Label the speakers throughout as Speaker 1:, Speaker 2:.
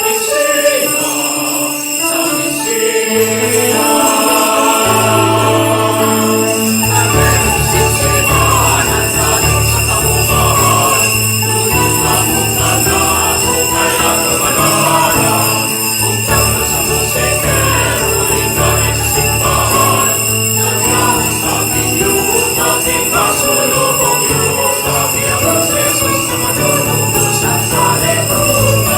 Speaker 1: Mesiya, sa Mesiya. Sipsipanan sa kaumahan, tungod sa among tanan, kay ang kabanalan, ug sa musikero sa simbahan, sa yuta, masulubong yuta, si Jesus na manunubos sa kalibutan.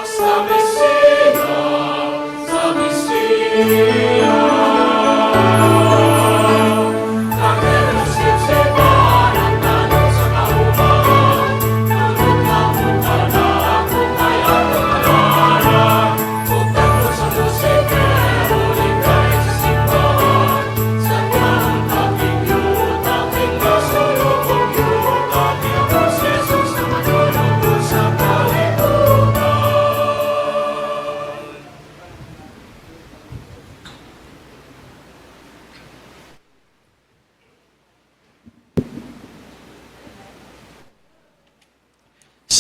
Speaker 1: Sa Mesiya, sa Mesiya. Karnero sipsipan ang tanom sa kauban, Nunot na kay atong Ug takbo sa musikero, ligay sa simbahan, Sa tiyang aking yuta, Tinggasulog og yuta, Dios Jesus na manunod sa kalibutan.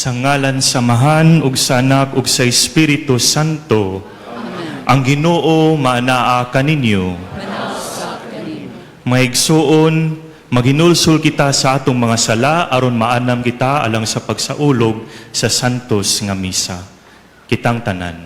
Speaker 2: Sa ngalan sa Amahan ug sa Anak ug sa Espiritu Santo. Ang Ginoo maanaa kaninyo. Mga igsuon, maghinulsol kita sa atong mga sala aron maanam kita alang sa pagsaulog sa santos nga misa. Kitang tanan,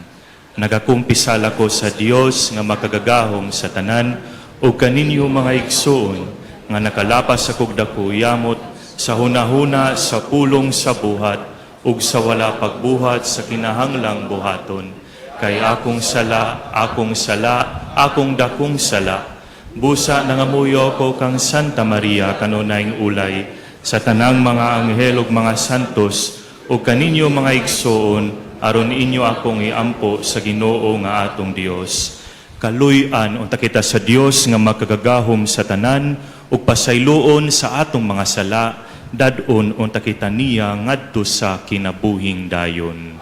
Speaker 2: nagakumpisal ako sa Dios nga makagagahom sa tanan ug kaninyo, mga igsuon, nga nakalapas sa kog dako yamot sa hunahuna, sa pulong, sa buhat ug sa wala pagbuhat sa kinahanglang buhaton, kay akong sala, akong sala, akong dakong sala. Busa nangamuyo ko kang Santa Maria, kanunayng ulay, sa tanang mga anghel ug mga santos, ug kaninyo, mga igsoon, aron inyo akong iampo sa Ginoo nga atong Dios. Kaluy-an unta kita sa Dios nga makagagahom sa tanan ug pasayloon sa atong mga sala, dad-on unta kita niya ngadto sa kinabuhing dayon.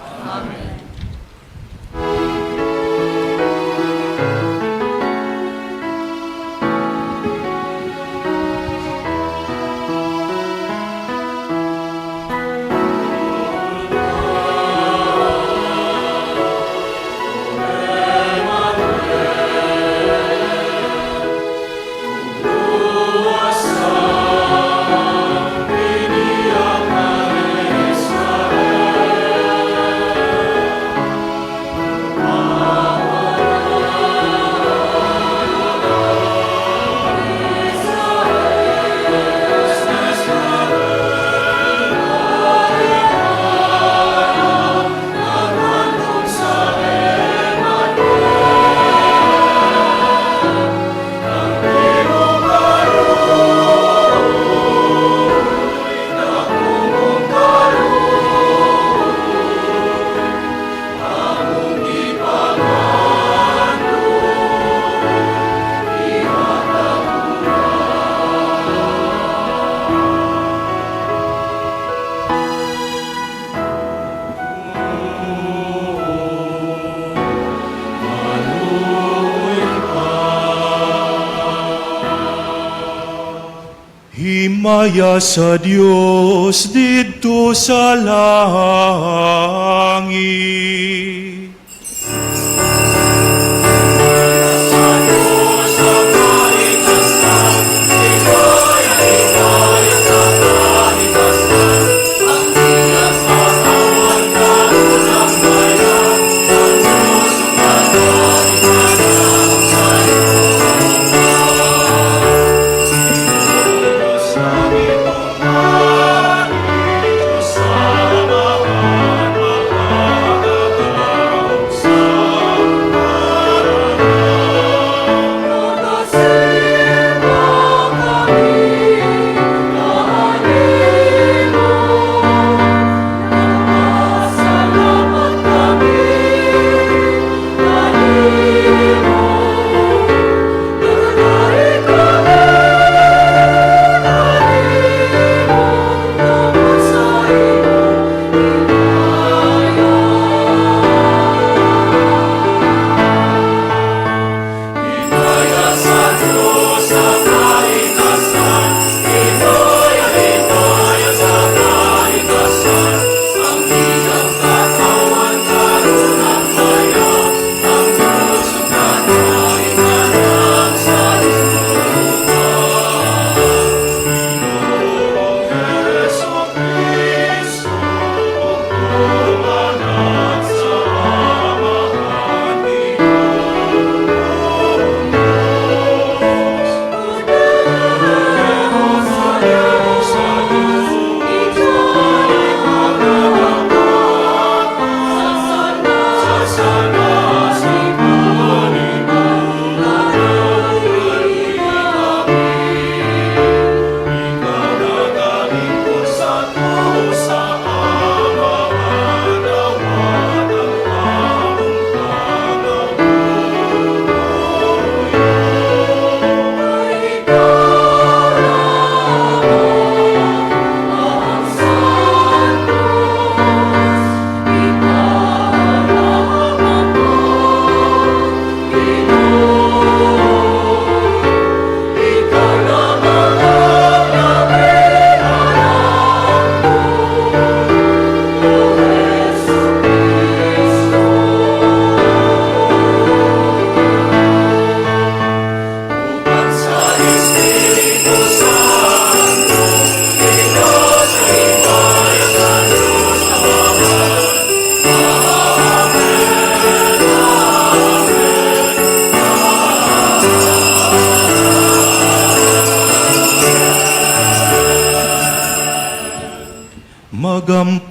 Speaker 2: Himaya sa Dios didto sa langit.
Speaker 1: Sa Diyos sa kalikasan, Higaya, higaya sa kalikasan, Ang iyang katawan kanunang maya, Ang Diyos ang kalikasan sa yuta. Diyos ang itungkal, Diyos sa amahan makagagahom.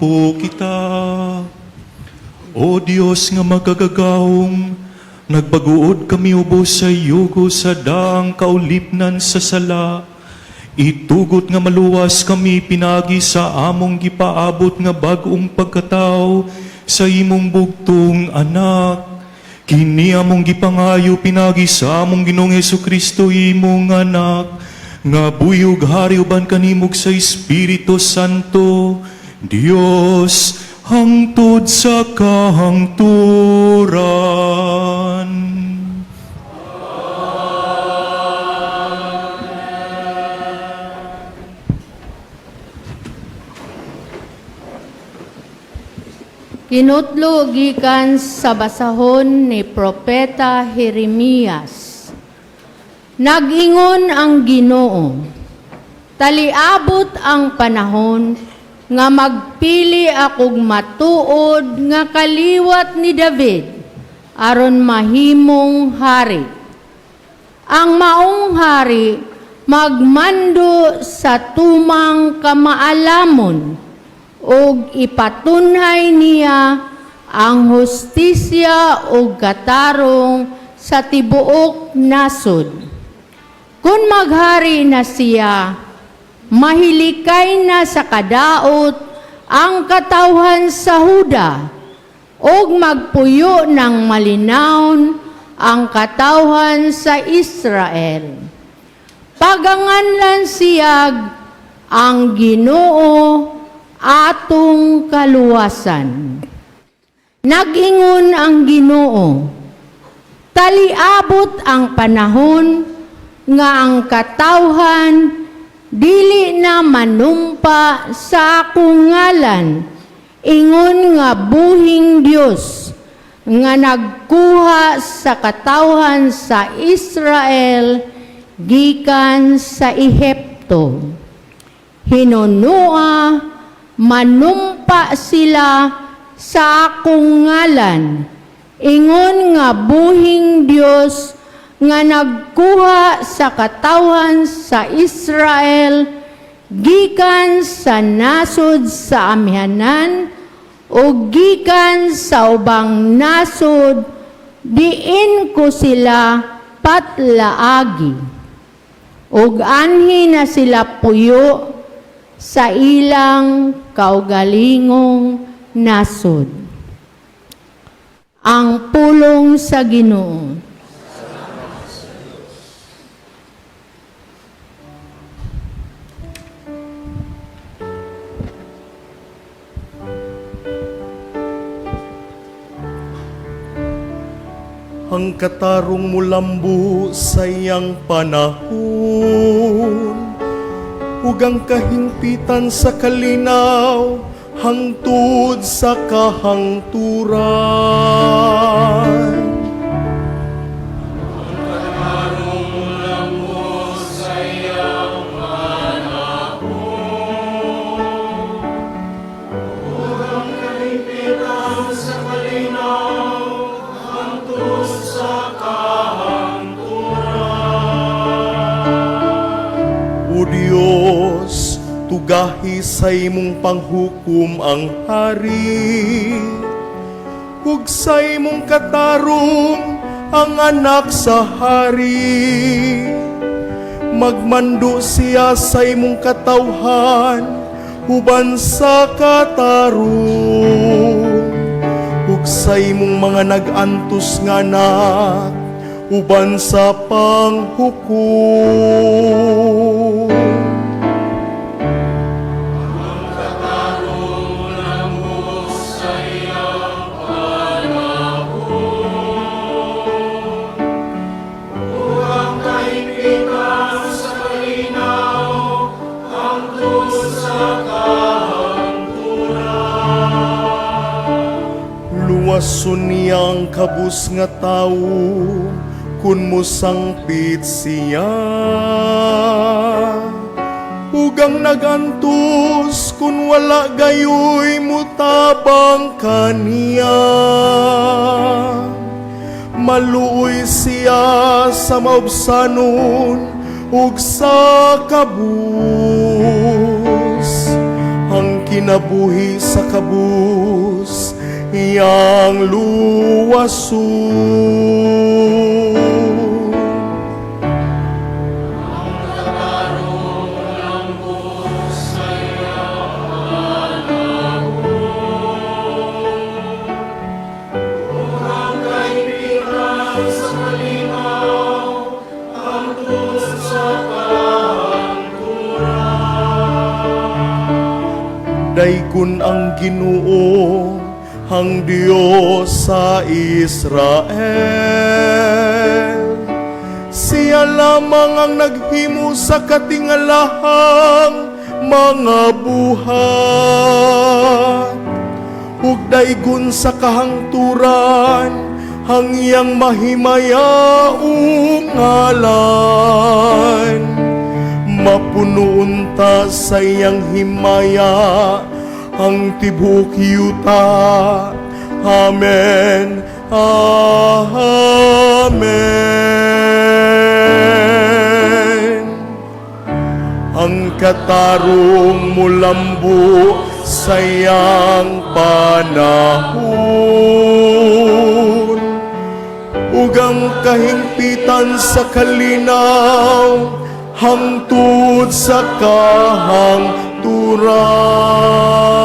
Speaker 2: Ampo kita. O Dios nga makagagahom, nagbaguod kami ubos sa yugo sa daang kaulipnan sa sala. Itugot nga maluwas kami pinagi sa among gipaabot nga bag-ong pagkatao sa imong bugtong anak. Kini among gipangayo pinagi sa among Ginoong Hesukristo, imong anak, nga buhi ug hari uban kanimo sa Espiritu Santo, Dios, hangtod sa kahangturan.
Speaker 3: Kinutlo gikan sa basahon ni Propeta Jeremias. Nag-ingon ang Ginoo, "Taliabot ang panahon nga magpili akog matuod nga kaliwat ni David aron mahimong hari. Ang maong hari magmando sa tumang kamaalamon ug ipatunhay niya ang hustisya ug katarong sa tibuok nasod. Kung maghari na siya, mahilikay na sa kadaot ang katawhan sa Huda ug magpuyo ng malinawon ang katawhan sa Israel. Paganganlan siyag ang Ginoo atong kaluwasan." Nag-ingon ang Ginoo, "Taliabot ang panahon nga ang katawhan dili na manumpa sa akong ngalan, ingon nga buhing Dios nga nagkuha sa katawhan sa Israel gikan sa Ehipto. Hinunua, manumpa sila sa akong ngalan, ingon nga buhing Dios nga nagkuha sa katawhan sa Israel gikan sa nasod sa amihanan o gikan sa ubang nasod diin ko sila patlaagi. Ug anhi na sila puyo sa ilang kaugalingong nasod." Ang pulong sa Ginoo.
Speaker 1: Ang katarong mulambo sa iyang panahon ug ang kahingpitan sa kalinaw hangtod sa kahangturan. O Dios, tugahi sa imong panghukom ang hari ug sa imong katarong ang anak sa hari. Magmando siya sa imong katawhan uban sa katarong ug sa imong mga nag-antos nga anak uban sa panghukom. Luwason niya ang kabus nga tawo kun mosangpit siya ug ang nagantos kun wala gayoy mutabang kaniya. Maluoy siya sa maubsanon ug sa kabus. Ang kinabuhi sa kabus iyang luwason. Daygon ang Ginoo, ang Dios sa Israel. Siya lamang ang naghimo sa katingalahang mga buhat. Ug daygon sa kahangturan ang iyang mahimayaong ngalan. Mapuno unta sa iyang himaya ang tibuok yuta. Amen. Amen. Ang katarong mulambo sa iyang panahon ug ang kahingpitan sa kalinaw hangtod sa kahangturan.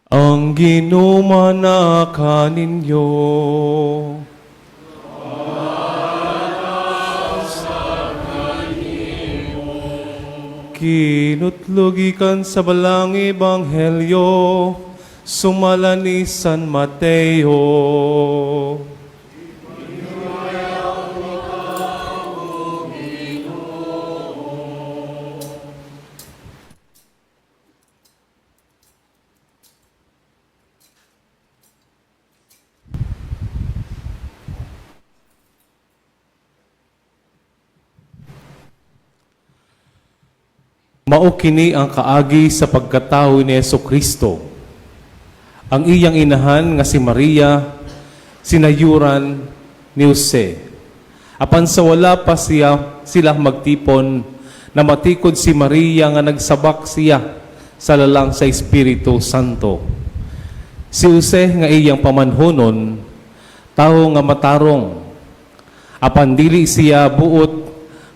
Speaker 4: Ang Ginoo maanaa kaninyo. Kinutlo gikan sa Balaang Ebanghelyo sumala ni San Mateo. Mao kini ang kaagi sa pagkatawo ni Hesu Kristo. Ang iyang inahan nga si Maria, sinayuran ni Jose. Apan sa wala pa sila magtipon, namatikod si Maria nga nagsabak siya sa lalang sa Espiritu Santo. Si Jose nga iyang pamanhonon, tawo nga matarong. Apan dili siya buot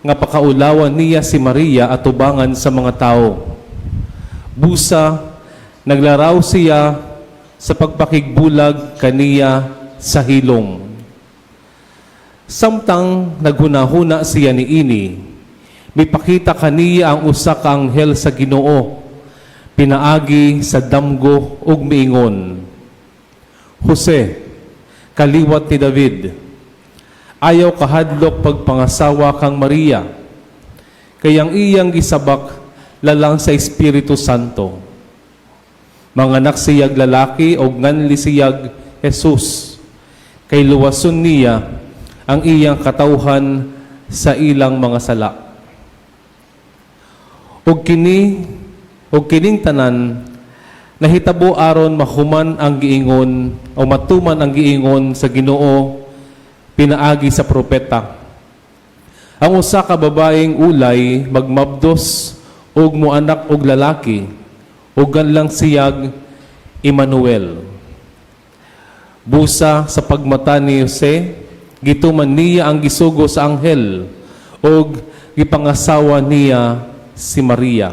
Speaker 4: nga pakaulawan niya si Maria atubangan sa mga tao. Busa, naglaraw siya sa pagpakigbulag kaniya sa hilom. Samtang naghunahuna siya niini, mipakita kaniya ang usa ka anghel sa Ginoo. pinaagi sa damgo ug miingon, "Jose, kaliwat ni David, ayaw kahadlok pagpangasawa kang Maria, kay ang iyang gisabak lalang sa Espiritu Santo. Manganak siyag lalaki og nganli siyag Jesus, kay luwason niya ang iyang katawhan sa ilang mga sala." Ug kining tanan nahitabo aron mahuman ang giingon o matuman ang giingon sa Ginoo pinaagi sa propeta. Ang usa ka babaeng ulay magmabdos ug moanak og lalaki ug nganlan siyag Emmanuel. Busa sa pagmata ni Jose, gituman niya ang gisugo sa anghel ug gipangasawa niya si Maria.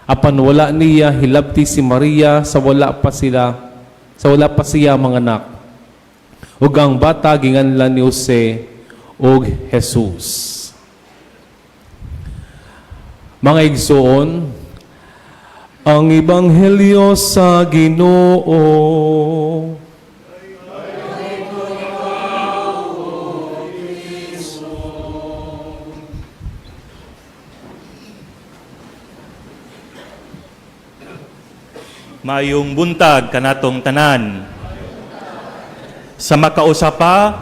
Speaker 4: Apan wala niya hilabti si Maria sa wala pa siya manganak. Ug ang bata ginganlan ni Jose og Jesus. Mga igsoon, ang ebanghelyo sa Ginoo.
Speaker 2: Mayong buntag kanatong tanan. Sa makausa pa,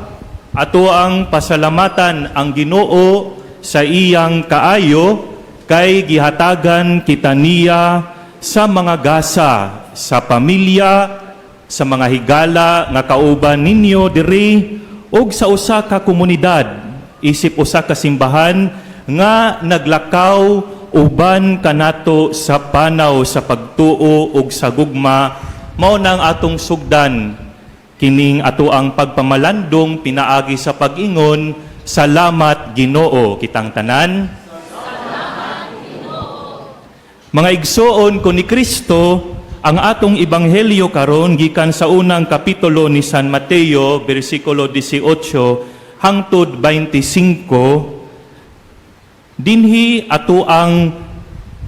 Speaker 2: ato ang pasalamatan ang Ginoo sa iyang kaayo kay gihatagan kita niya sa mga gasa sa pamilya, sa mga higala nga kauban ninyo diri ug sa usa ka komunidad isip usa ka simbahan nga naglakaw uban kanato sa panaw sa pagtuo ug sa gugma. Mao nang atong sugdan kining ato ang pagpamalandong pinaagi sa pag-ingon, "Salamat, Ginoo." Kitang tanan. Mga igsoon ko ni Kristo, ang atong ebanghelyo karon gikan sa unang kapitulo ni San Mateo, bersikulo 18 hangtod 25. Dinhi ato ang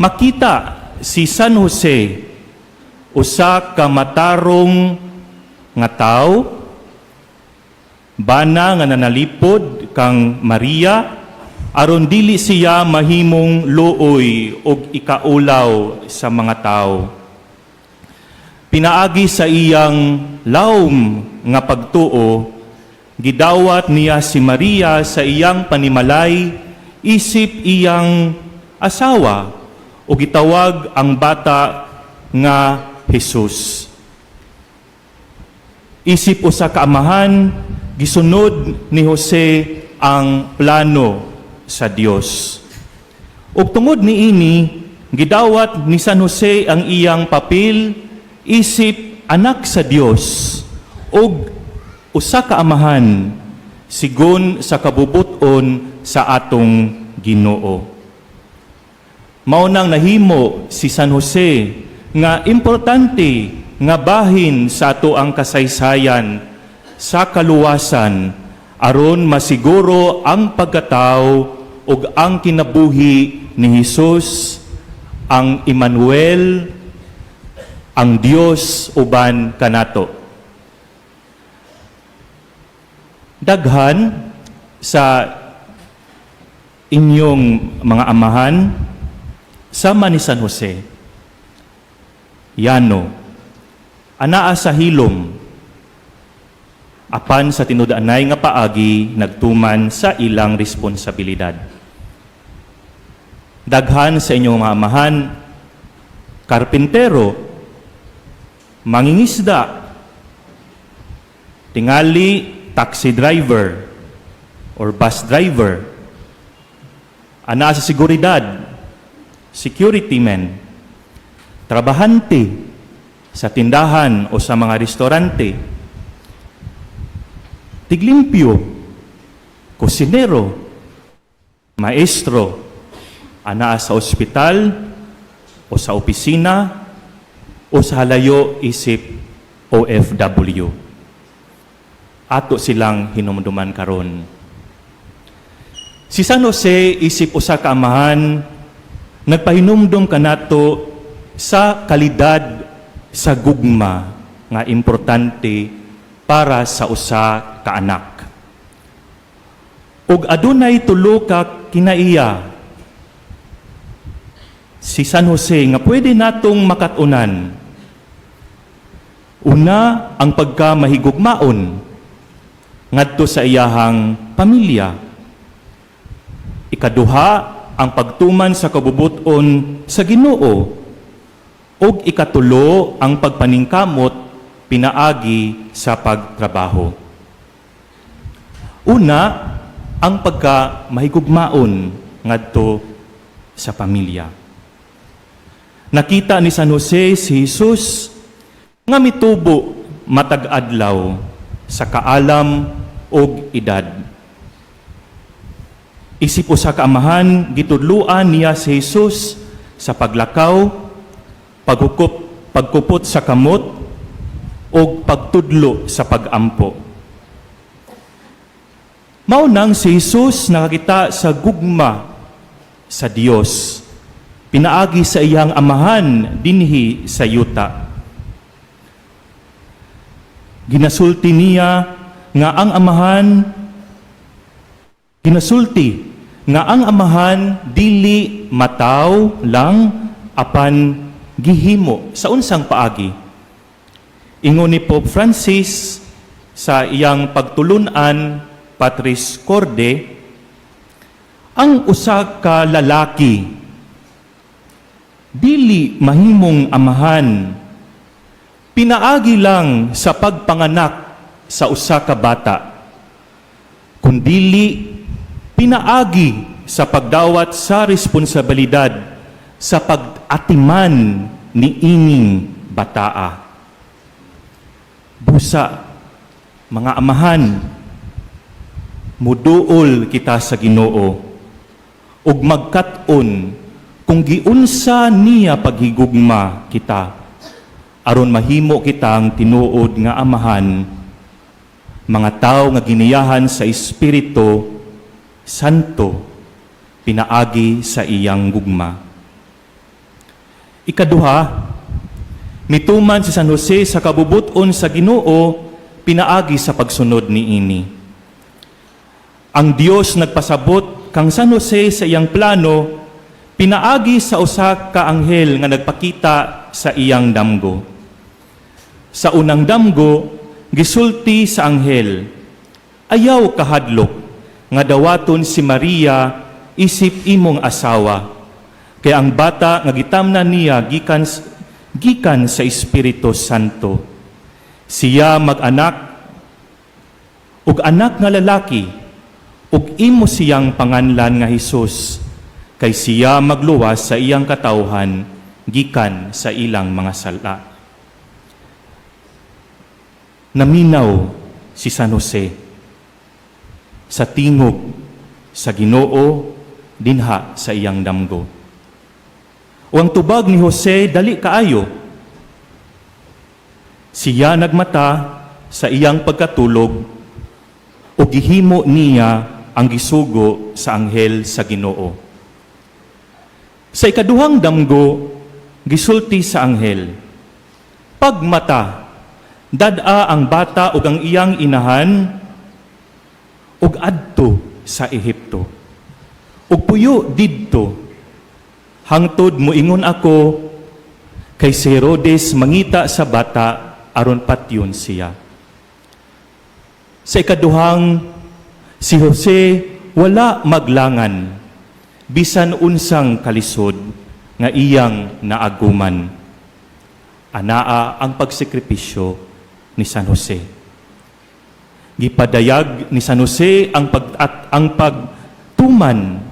Speaker 2: makita si San Jose, usa ka matarong nga tawo, bana nga nanalipod kang Maria aron dili siya mahimong luoy og ikaulaw sa mga tao. Pinaagi sa iyang lawom nga pagtuo, gidawat niya si Maria sa iyang panimalay isip iyang asawa o gitawag ang bata nga Jesus. Isip usa ka amahan, gisunod ni Jose ang plano sa Dios. Ug tungod niini, gidawat ni San Jose ang iyang papel isip anak sa Dios ug usa ka amahan sigon sa kabubuton sa atong Ginoo. Mao nang nahimo si San Jose nga importante nga bahin sa ato ang kasaysayan sa kaluwasan aron masiguro ang pagkatao ug ang kinabuhi ni Hesus, ang Emmanuel, ang Dios uban kanato. Daghan sa inyong mga amahan sama ni San Jose, yano, anaa sa hilom, apan sa tinud-anay nga paagi nagtuman sa ilang responsibilidad. Daghan sa inyong mga amahan, karpintero, mangingisda, tingali taxi driver or bus driver, anaa sa seguridad, security man, trabahante sa tindahan o sa mga restaurante, tiglimpyo, kusinero, maestro, anaa sa ospital o sa opisina o sa halayo isip OFW. Ato silang hinumduman karon. Si San Jose isip usa ka amahan nagpahinumdum kanato sa kalidad sa gugma nga importante para sa usa ka anak. Ug adunay tulo ka kinaiya si San Jose nga pwede natong makat-unan. Una, ang pagka mahigugmaon ngadto sa iyahang pamilya. Ikaduha, ang pagtuman sa kabubuton sa Ginoo. Ug ikatulo, ang pagpaningkamot pinaagi sa pagtrabaho. Una, ang pagka mahigugmaon ngadto sa pamilya. Nakita ni San Jose si Jesus nga mitubo matag adlaw sa kaalam ug edad. Isip usa ka amahan, gitudluan niya si Jesus sa paglakaw, paghukop, pagkupot sa kamot, ug pagtudlo sa pagampo. Mao nang si Jesus nakakita sa gugma sa Dios pinaagi sa iyang amahan dinhi sa yuta. Ginasulti niya nga ang amahan, ginasulti nga ang amahan dili mataw lang apan gihimo. Sa unsang paagi? Ingon ni Pope Francis sa iyang pagtulunan Patris Corde, ang usa ka lalaki dili mahimong amahan pinaagi lang sa pagpanganak sa usa ka bata, kundili pinaagi sa pagdawat sa responsibilidad sa pag-atiman ni ining bataa. Busa, mga amahan, muduol kita sa Ginoo ug magkat-on kung giunsa niya paghigugma kita aron mahimo kitang tinuod nga amahan, mga tao nga giniyahan sa Espiritu Santo pinaagi sa iyang gugma. Ikaduha, mituman si San Jose sa kabubuton sa Ginoo pinaagi sa pagsunod niini. Ang Dios nagpasabot kang San Jose sa iyang plano pinaagi sa usa ka anghel nga nagpakita sa iyang damgo. Sa unang damgo, gisulti sa anghel, "Ayaw kahadlok nga dawaton si Maria isip imong asawa. Kay ang bata nga gitamnan niya gikan gikan sa Espiritu Santo. Siya mag-anak ug anak nga lalaki, ug imo siyang panganlan nga Hesus, kay siya magluwas sa iyang katawhan gikan sa ilang mga sala." Naminaw si San Jose sa tingog sa Ginoo dinha sa iyang damgo. O ang tubag ni Jose dali kaayo. Siya nagmata sa iyang pagkatulog o gihimo niya ang gisugo sa anghel sa Ginoo. Sa ikaduhang damgo, gisulti sa anghel, "Pagmata, dad-a ang bata ug ang iyang inahan ug adto sa Ehipto. Ug puyo didto hangtod muingon ako, kay si Herodes mangita sa bata aron patyon siya." Sa ikaduhang, si Jose wala maglangan bisan unsang kalisod nga iyang naaguman. Anaa ang pagsekripisyo ni San Jose. Gipadayag ni San Jose ang pagtuman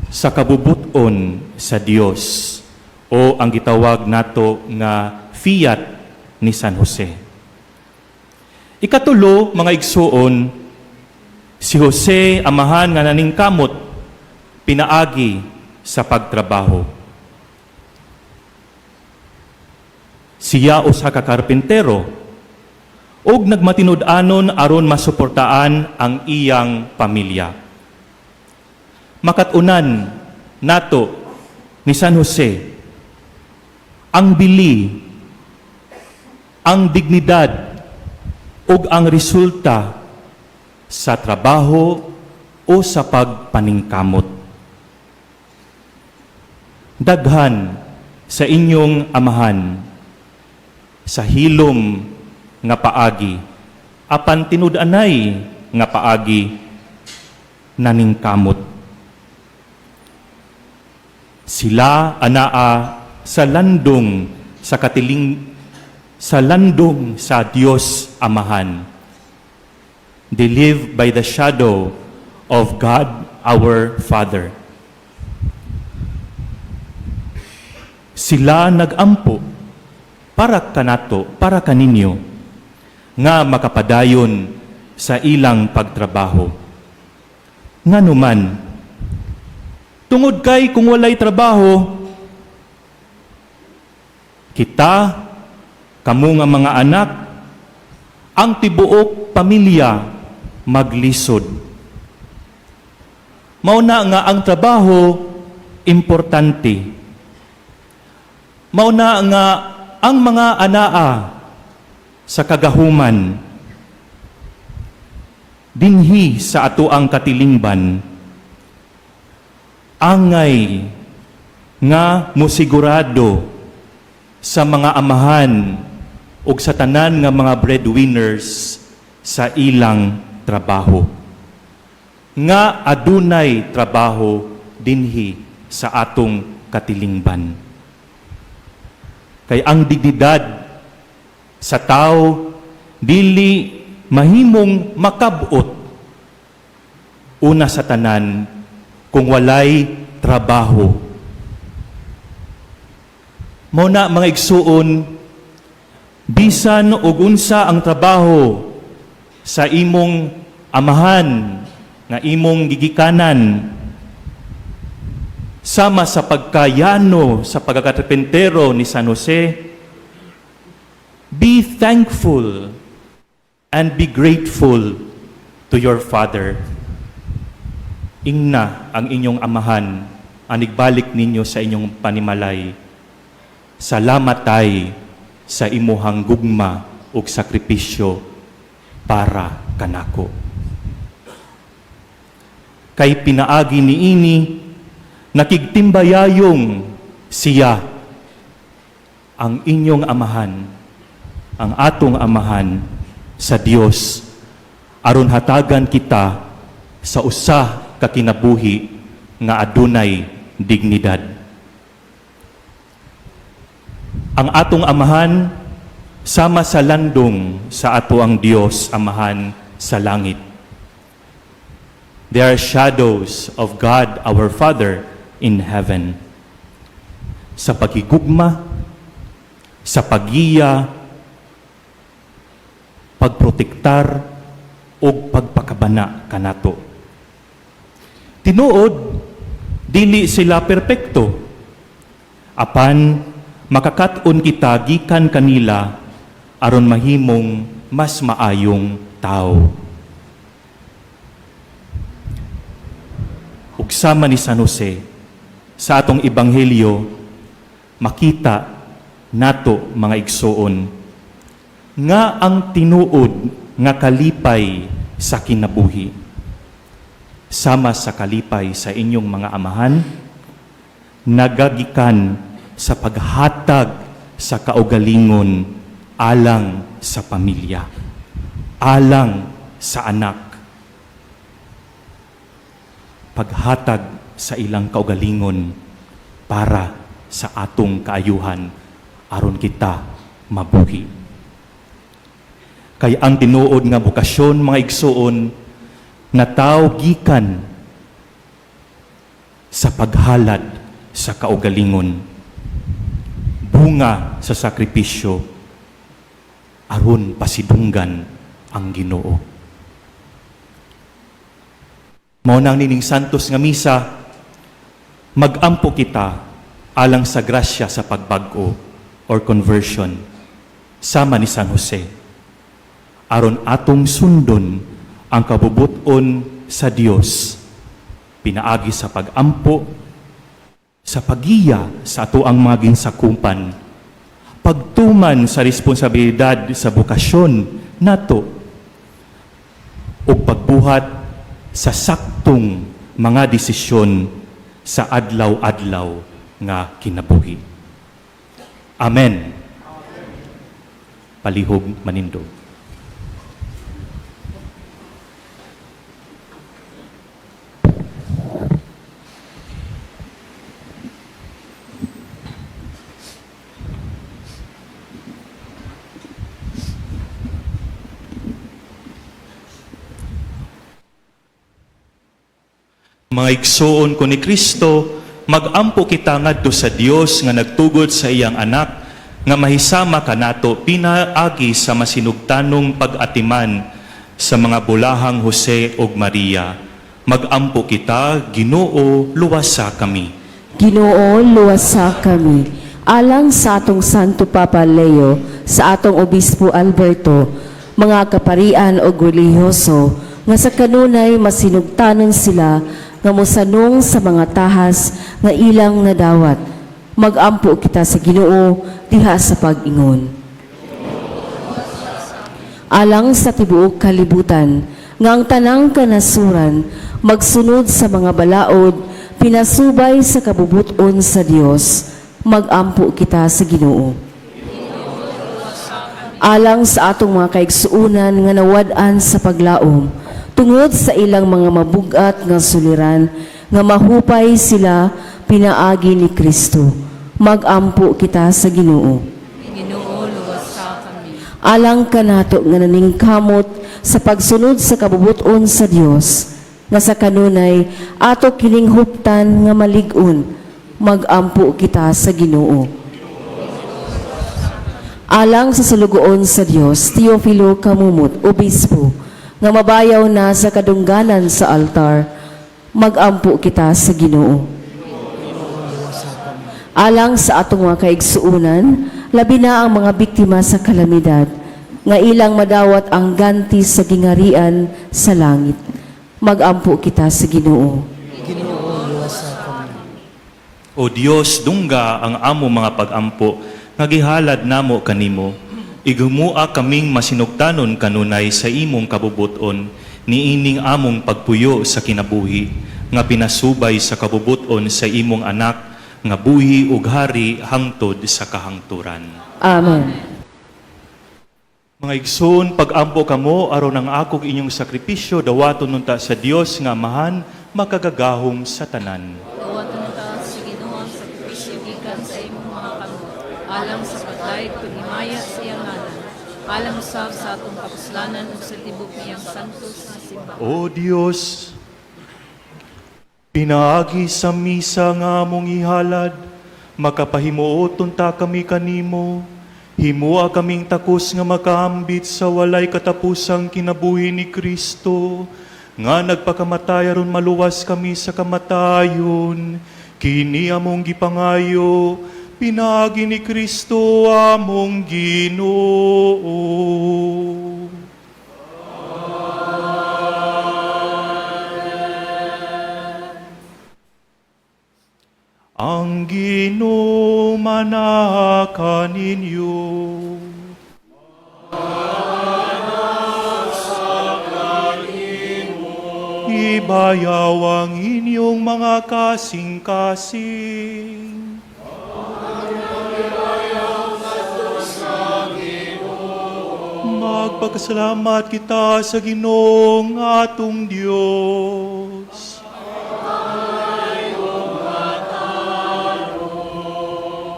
Speaker 2: sa kabubuton sa Dios o ang gitawag nato nga fiat ni San Jose. Ikatulo, mga igsuon, si Jose amahan nga naningkamot pinaagi sa pagtrabaho. Siya usa ka karpintero ug nagmatinud-anon aron masuportaan ang iyang pamilya. Makat-unan nato ni San Jose Ang bili, ang dignidad, ug ang resulta sa trabaho o sa pagpaningkamot. Daghan sa inyong amahan sa hilom nga paagi, apan tinud-anay nga paagi, naningkamot. Sila anaa sa landong sa katiling, sa landong sa Dios Amahan. They live by the shadow of God our Father. Sila nagampo para kanato, para kaninyo, nga makapadayon sa ilang pagtrabaho. Nganuman, tungod kay kung walay trabaho, kita, kamo nga mga anak, ang tibuok pamilya maglisod. Mao na nga ang trabaho importante. Mao na nga ang mga anaa sa kagahuman dinhi sa atoang katilingban angay nga mosigurado sa mga amahan ug sa tanan nga mga breadwinners sa ilang trabaho, nga adunay trabaho dinhi sa atong katilingban, kay ang dignidad sa tao dili mahimong makab-ot, una sa tanan, kung walay trabaho. Mao na, mga igsuon, bisan og unsa ang trabaho sa imong amahan nga imong gigikanan, sama sa pagkayano sa pagkakarpentero ni San Jose, be thankful and be grateful to your father. Ingna ang inyong amahan, anigbalik ninyo sa inyong panimalay, "Salamat tay sa imuhang gugma ug sakripisyo para kanako." Kay pinaagi niini, nakigtimbayayong siya, ang inyong amahan, ang atong amahan sa Dios, aron hatagan kita sa usa ka kinabuhi nga adunay dignidad. Ang atong amahan sama sa landong sa ato ang Dios Amahan sa langit. They are shadows of God our Father in heaven. Sa pagigugma, sa pagiya, pagprotektar, ug pagpakabana kanato. Tinuod, dili sila perpekto. Apan makakat-on kita gikan kanila aron mahimong mas maayong tao. Ug sama ni San Jose, sa atong ebanghelyo, makita nato, mga igsoon, nga ang tinuod nga kalipay sa kinabuhi, sama sa kalipay sa inyong mga amahan, nagagikan sa paghatag sa kaugalingon alang sa pamilya, alang sa anak, paghatag sa ilang kaugalingon para sa atong kaayuhan aron kita mabuhi. Kay ang tinuod nga bokasyon, mga igsuon, nataw gikan sa paghalad sa kaugalingon, bunga sa sakripisyo aron pasidunggan ang Ginoo. Mao nang nining santos nga misa, magampo kita alang sa grasya sa pagbag-o or conversion, sama ni San Jose, aron atong sundon ang kabubut-on sa Dios pinaagi sa pagampo, sa pagiya sa atoang mga ginsakupan. Pagtuman sa responsibilidad sa bokasyon nato ug pagbuhat sa saktong mga desisyon sa adlaw-adlaw nga kinabuhi. Amen. Palihog manindog. Mga igsoon ko ni Kristo, magampo kita ngadto sa Dios nga nagtugot sa iyang anak nga mahisama kanato pinaagi sa masinugtanong pag-atiman sa mga bulahang Jose ug Maria. Magampo kita, Ginoo, luwasa kami.
Speaker 5: Ginoo, luwasa kami. Alang sa atong Santo Papa Leo, sa atong Obispo Alberto, mga kaparian o relihiyoso, nga sa kanunay masinugtanon sila nga mosanong sa mga tahas nga ilang nadawat. Magampo kita sa Ginoo diha sa pag-ingon. Alang sa tibuok kalibutan, nga ang tanang kanasuran magsunod sa mga balaod, pinasubay sa kabubuton sa Dios, magampo kita sa Ginoo. Alang sa atong mga kaigsuonan nga nawad-an sa paglaom, tungod sa ilang mga mabugat nga suliran, nga mahupay sila pinaagi ni Kristo, magampo kita sa Ginoo.
Speaker 6: Ginoo, luwasa kami.
Speaker 5: Alang kanato nga naningkamot sa pagsunod sa kabubuton sa Dios, nga sa kanunay ato kining huptan nga malig-on, magampo kita sa Ginoo. Alang sa sulugoon sa Dios, Teofilo Camumot, Obispo, nga mabayaw na sa kadungganan sa altar, magampo kita sa Ginoo. Alang sa atong mga kaigsuonan, labi na ang mga biktima sa kalamidad, nga ilang madawat ang ganti sa gingarian sa langit. Magampo kita sa Ginoo.
Speaker 2: O Dios, dungga ang amo mga pagampo nga gihalad namo kanimo. Igumua kaming masinugtanon kanunay sa imong kabubuton niining among pagpuyo sa kinabuhi nga pinasubay sa kabubuton sa imong anak nga buhi ug hari hangtod sa kahangturan.
Speaker 5: Amen.
Speaker 2: Mga igsoon, pag-ampo kamo aron ang akog inyong sakripisyo dawaton nunta sa Dios nga Amahan makagagahom sa tanan.
Speaker 6: Dawaton ta sa Ginoo ang sakripisyo gikan sa imong mga kamot, alang sa pagdayeg paghimaya sa iyang ngalan, alang usab sa atong kapuslanan ug sa tibok niyang santos nga simbahan.
Speaker 2: O Dios, pinaagi sa misa nga among ihalad, makapahimuoton ta kami kanimo. Himua kaming takos nga makaambit sa walay katapusang kinabuhi ni Kristo, nga nagpakamatay aron maluwas kami sa kamatayon. Kini among gipangayo, pinaagi ni Kristo among Ginoo. Ang Ginoo manaka ninyo. Ibayaw ang inyong mga kasing-kasing. Magpakasalamat kita sa Ginoong atong Diyos.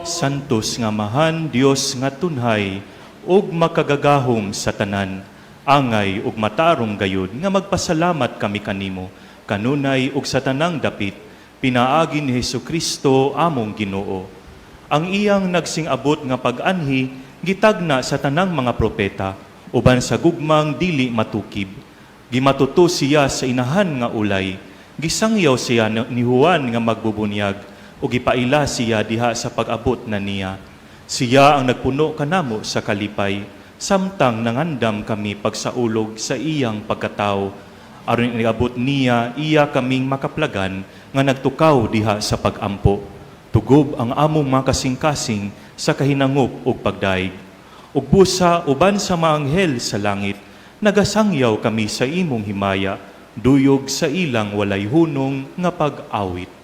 Speaker 2: Santos nga Amahan, Dios nga tunhay, ug makagagahom sa tanan, angay ug matarong gayud nga magpasalamat kami kanimo, kanunay ug sa tanang dapit, pinaagi ni Hesukristo among Ginoo. Ang iyang nagsing-abot nga pag-anhi gitagna sa tanang mga propeta, uban sa gugmang dili matukib. Gimatuto siya sa inahan nga ulay, gisangyaw siya ni Juan nga magbubunyag, ug gipaila siya diha sa pag-abot na niya. Siya ang nagpuno kanamo sa kalipay, samtang nangandam kami pagsaulog sa iyang pagkatao. Aron iniabot niya, iya kaming makaplagan nga nagtukaw diha sa pagampo. Tugob ang among mga kasing-kasing sa kahinangop ug pagdaig. Ug busa uban sa mga anghel sa langit, nagasangyaw kami sa imong himaya, duyog sa ilang walay hunong nga pag-awit.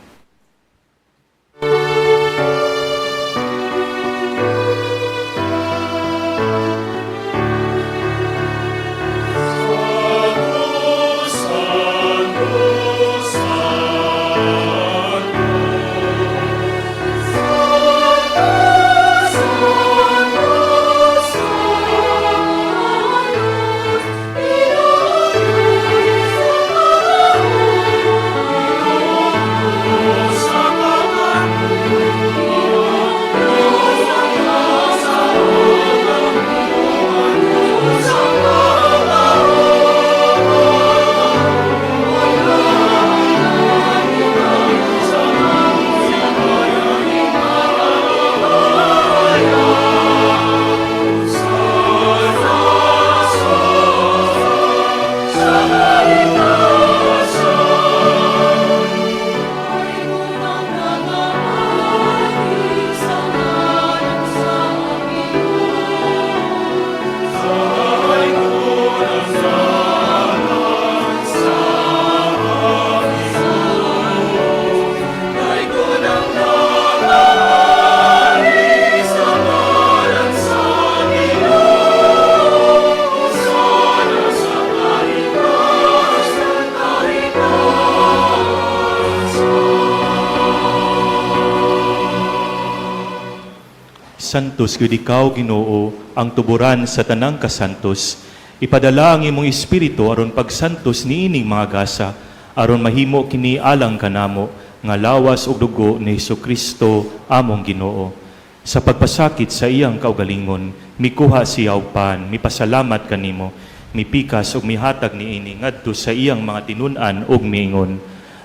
Speaker 2: Santos gyud ikaw, Ginoo, ang tuburan sa tanang kasantos. Ipadala ang imong espiritu aron pagsantos niining mga gasa, aron mahimo kini alang kanamo nga lawas ug dugo ni Hesukristo among Ginoo. Sa pagpasakit sa iyang kaugalingon, mikuha siya og pan, mipasalamat kanimo, mipikas ug mihatag niini ngadto sa iyang mga tinun-an ug miingon,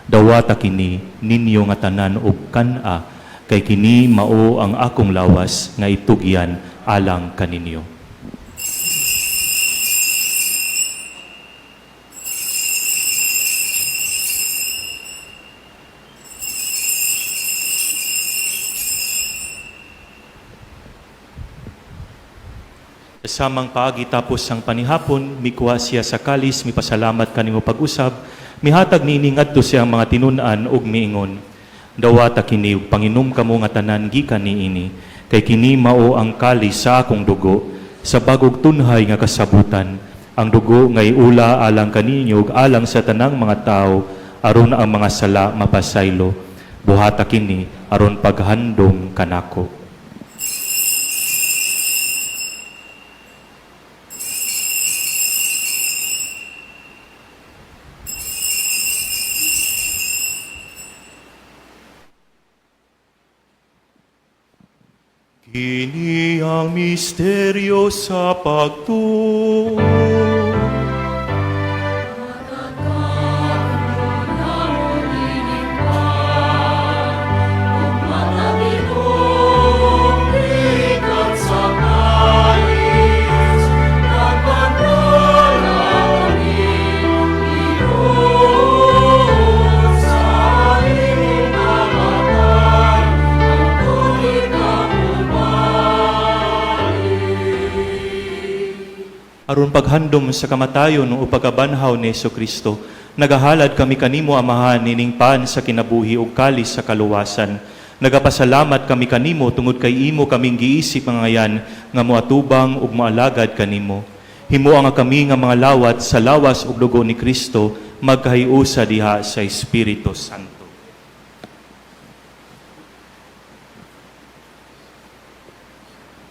Speaker 2: dawata kini ninyo nga tanan og kan-a, kay kini mao ang akong lawas nga itugyan alang kaninyo. Samang paagi tapos ang panihapon, mikuha siya sa kalis, mipasalamat kanimo pag-usab, mihatag niini ngadto siyang mga tinun-an ug miingon. Dawata kini ug panginom kamo nga tanan gikan niini, kay kini mao ang kalis sa akong dugo, sa bagog tunhay nga kasabutan, ang dugo nga iula alang kaninyo ug alang sa tanang mga tawo, aron ang mga sala mapasaylo. Buhata kini aron paghandom kanako. Kini ang misteryo sa pagtuo. Aron paghandom sa kamatayon o pagkabanhaw ni Kristo, nagahalad kami kanimo, Amahan, nining pan sa kinabuhi ug kalis sa kaluwasan. Nagapasalamat kami kanimo tungod kay imo kaming giisip nga ngayan nga moatubang ug moalagad kanimo. Himoa nga kami nga mga lawat sa lawas ug dugo ni Kristo magkahiusa diha sa Espiritu Santo.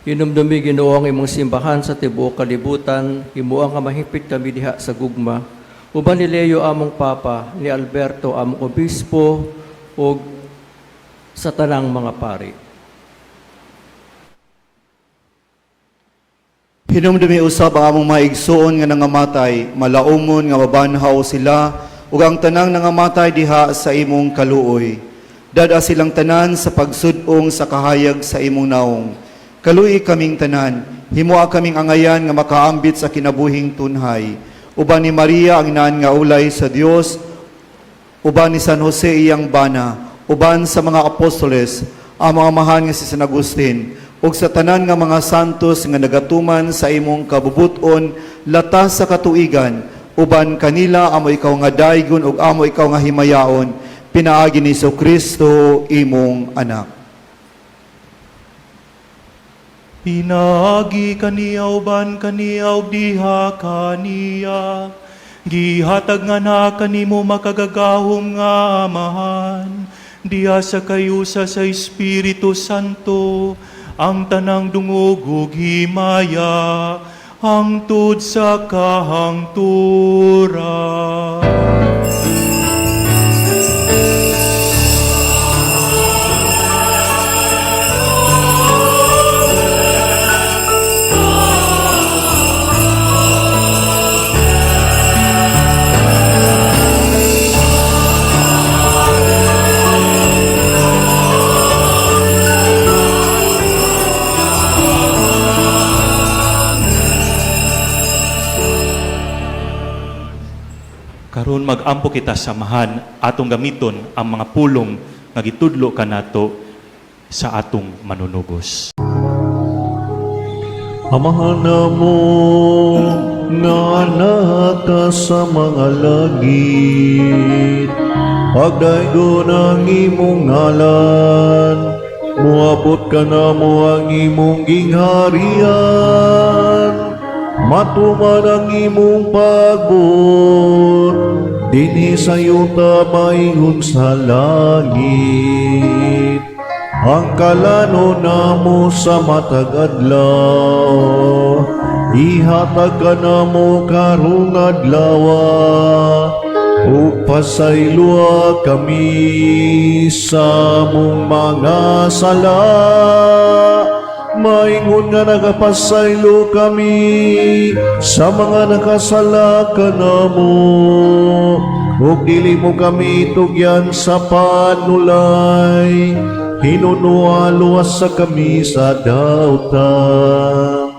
Speaker 7: Hinumdumi, Ginoo, ang imong simbahan sa tibuok kalibutan, himoa nga mahipit kami diha sa gugma. Uban ni Leo among Papa, ni Alberto among Obispo, ug sa tanang mga pari.
Speaker 1: Hinumdumi usab ang among mga igsoon nga nangamatay, malaumon nga mabanhaw sila, ug ang tanang nangamatay diha sa imong kaluoy. Dad-a silang tanan sa pagsud-ong sa kahayag sa imong naong. Kaluoy kaming tanan, himoa kaming angayan nga makaambit sa kinabuhing tunhay. Uban ni Maria ang inaan nga ulay sa Dios, uban ni San Jose iyang bana, uban sa mga apostoles, ang mga amahan nga si San Agustin, Ug sa tanan nga mga santos nga nagatuman sa imong kabubuton latas sa katuigan, uban kanila amo ikaw nga daygon ug amo ikaw nga himayaon, pinaagi ni Kristo imong anak.
Speaker 2: Pinaagi kaniya uban kaniya ug diha kaniya, gihatag nga na kanimo makagagahom nga Amahan, diha sa kayusa sa Espiritu Santo, ang tanang dungog ug himaya hangtod sa kahangturan. Karon magampo kita samahan atong gamiton ang mga pulong nga gitudlo kanato sa atong manunubos.
Speaker 8: Amahan namo nga naka sa mga langit, pagdaygon ang imong ngalan, muabot ka namo ang imong gingharian, matuman ang imong pagbuot, dinhi sa yuta maingon sa langit. Ang kalano namo sa matag adlaw, ihatag ka namo karong adlaw, ug pasayloa kami sa among mga sala, maingon nga nagapasaylo kami sa mga nakasala kanamo, ug dili mo kami tugyan sa panulay, hinunua luwas sa kami sa dautan.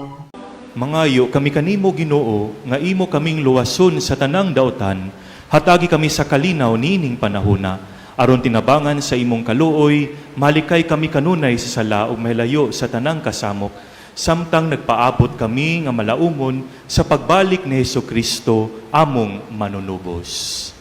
Speaker 2: Mangayo kami kanimo, Ginoo, nga imo kaming luwason sa tanang dautan. Hatagi kami sa kalinaw niining panahona aron tinabangan sa imong kaluoy malikay kami kanunay sa sala ug mahilayo sa tanang kasamok, samtang nagpaabot kami nga malaumon sa pagbalik ni Hesus Kristo among manunubos.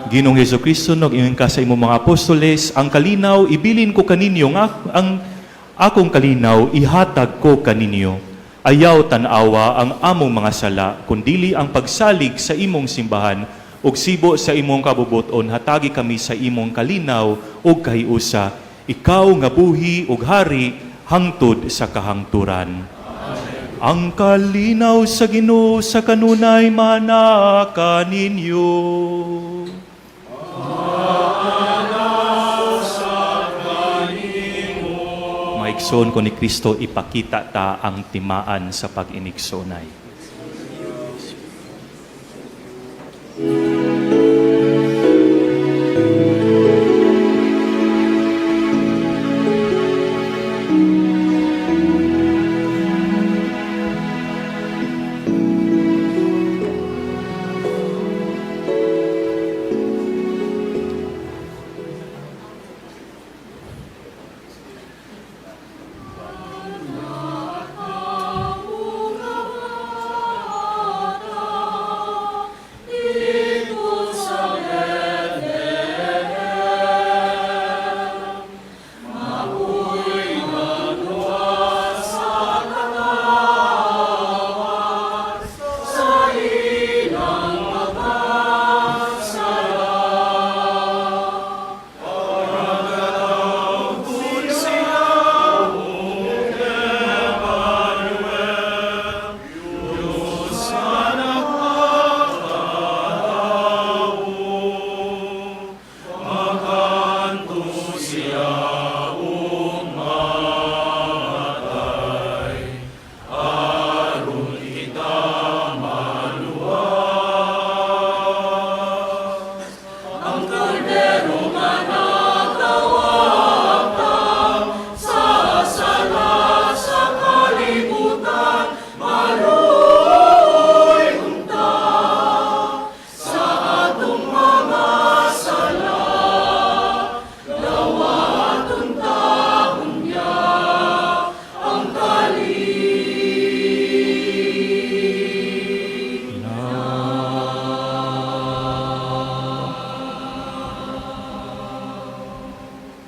Speaker 2: Ginoong Hesus Kristo, nag-ingon ka sa imong mga apostoles, "Ang kalinaw ibilin ko kaninyo, ang akong kalinaw ihatag ko kaninyo." Ayaw tan-awa ang among mga sala, kundili ang pagsalig sa imong simbahan, ug sibo sa imong kabubuton, hatagi kami sa imong kalinaw ug kahiusa. Ikaw nga buhi ug hari hangtod sa kahangturan. Ang kalinaw sa Ginoo sa kanunay manaka ninyo. Mga igsoon ko ni Kristo, ipakita ta ang timaan sa pag-inigsoonay.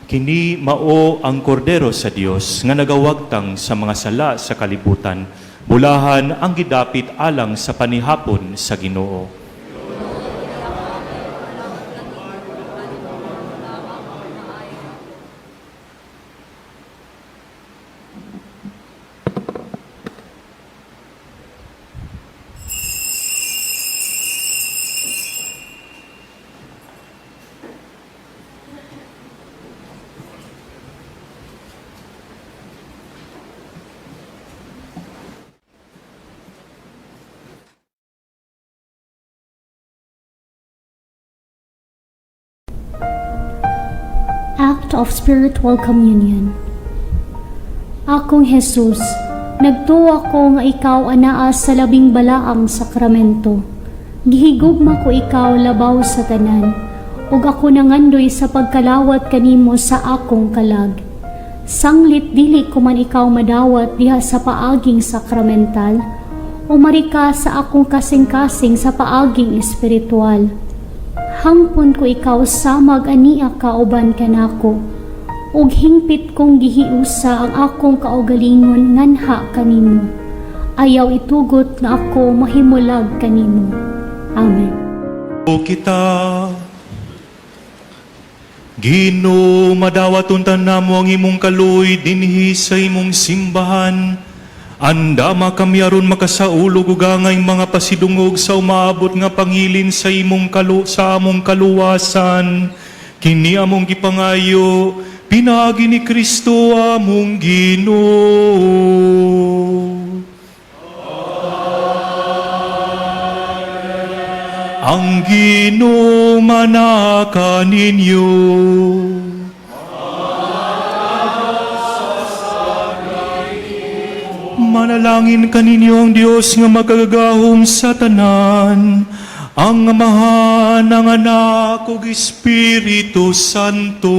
Speaker 2: Kini mao ang kordero sa Dios nga nagawagtang sa mga sala sa kalibutan. Bulahan ang gidapit alang sa panihapon sa Ginoo.
Speaker 9: Act of Spiritual Communion. Akong Jesus, nagtuwa ko nga ikaw anaa sa labing balaang sakramento. Gihigugma ko ikaw labaw sa tanan, ug ako nangandoy sa pagkalawat kanimo sa akong kalag. Sanglit dili ko man ikaw madawat diha sa paaging sakramental, umari ka sa akong kasing-kasing sa paaging espiritual. Hangpon ko ikaw samag ania kauban kanako, ug hingpit kong gihiusa ang akong kaugalingon nganha kanimo. Ayaw itugot nga ako mahimulag kanimo. Amen.
Speaker 2: O kita, Ginoo, madawat unta namo ang imong kaluoy dinhi sa imong simbahan. Andama kami aron makasaulog ug angay mga pasidungog sa umaabot nga pangilin sa imong kalu sa among kaluwasan. Kini among gipangayo pinaagi ni Kristo among Ginoo. Ang Ginoo manaka ninyo. Manalangin kaninyo ang Dios nga makagagahom sa tanan, ang Amahan, ang Anak, ug Espiritu Santo.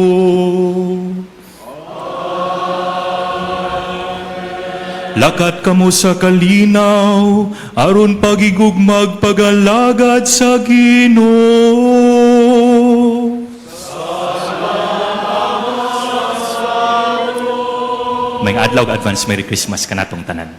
Speaker 2: Lakat kamo sa kalinaw, aron pagigugmag pagalagad sa Ginoo. May adlaw advance Merry Christmas kanatong tanan.